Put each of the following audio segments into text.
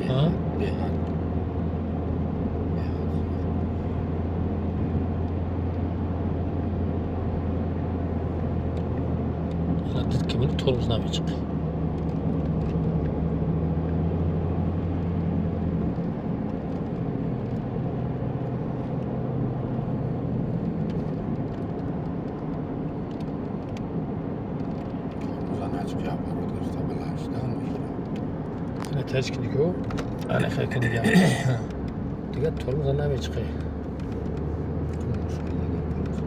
А? Беҳад. Беҳад зӯр. Ана дид ки мери, тормоз намечиқи. Тормоза начиқи, оборот гирифта, баланд шудан мегирад. Ана таж кини ку, ана хел кини дигар тормоза намечиқи. Мушкил гап аст.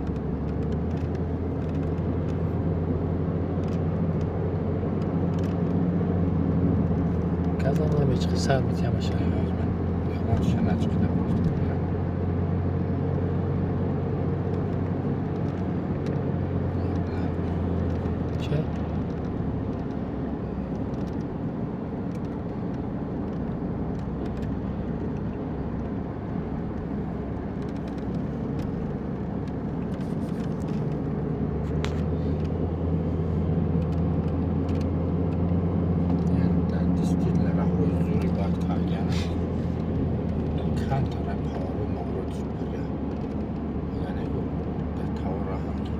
Газам намечиқи, сар мети ҳамаша. Ҳозир ман ягон чиза начиқида, просто мерам. Че? Дар действительно роҳҳои зури бад карданаш камтара поворот моворот бира, яъне дар тавр раҳам ки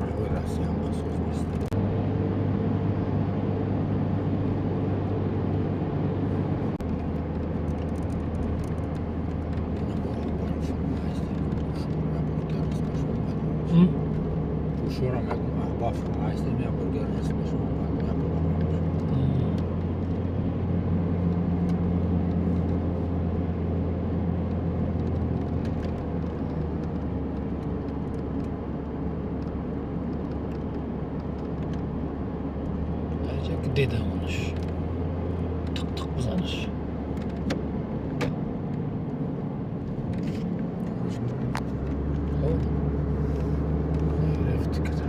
роҳҳои Россия ҳам қисос нест. Ина бо М? Ушора мегум, аҳба фурмайстем, я бургер рисмешон, я бур. Аҷа ки дидам, онаш тиқ тиқ бизанаш. Хоб, рафти кида.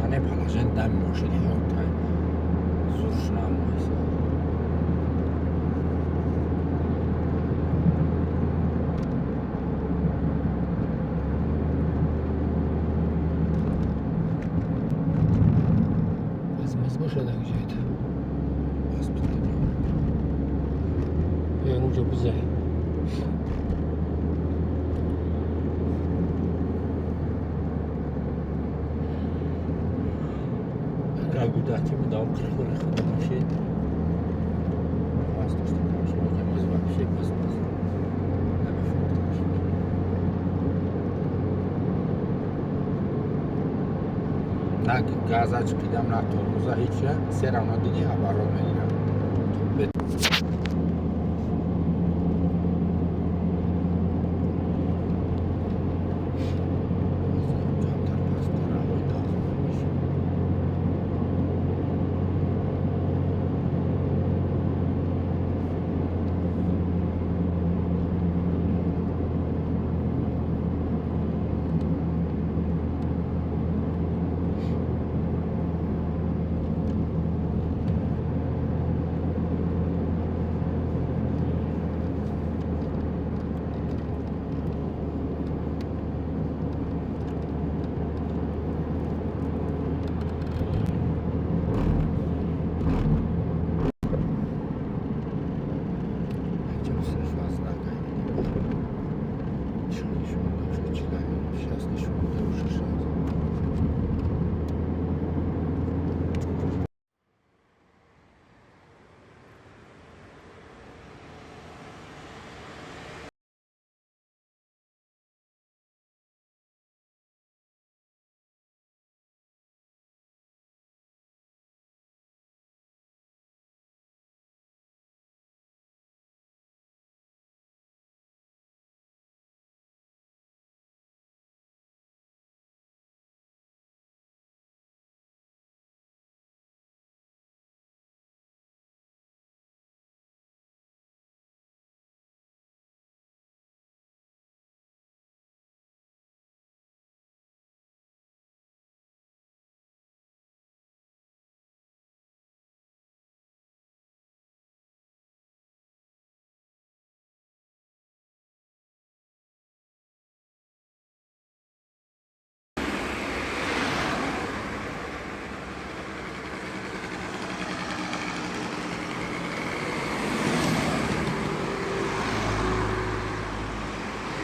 Ане положение дами мошини ҳотай зур шунам майса. Маз бошад як ҷойда. Бас битта. Ягон ҷо бизай. Гудати будам, қирхури худ мошин ҳавас дошта бошем, ки моз вообще бас бас намефурӯхта. На газа чиқидам, на тормоза, ҳеч. Все равно диди, оборот мегирам.